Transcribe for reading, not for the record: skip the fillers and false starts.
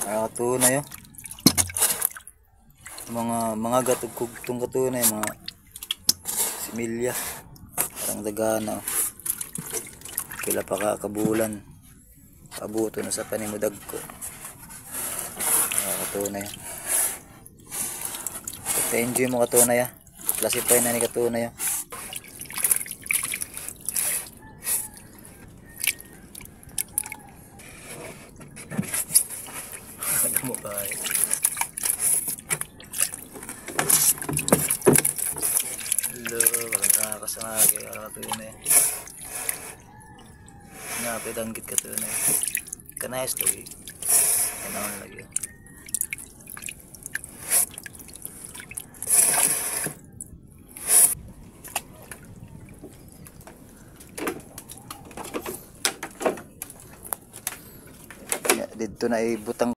Katunay oh. Mga gatog kugtong katunay, mga similya. Parang dagana oh. Pila pa ka kabulan. Abuto na sa panimudag ko. Katunay. Basta enjoy mo katunay ah. Classify na ni katunay ah. Mo kayo. Hello, walang nakakasangagi. Wala katunay. Nga, pidanggit katunay. Kanayas lagi. Kanaon lagi. Dito na ibutang.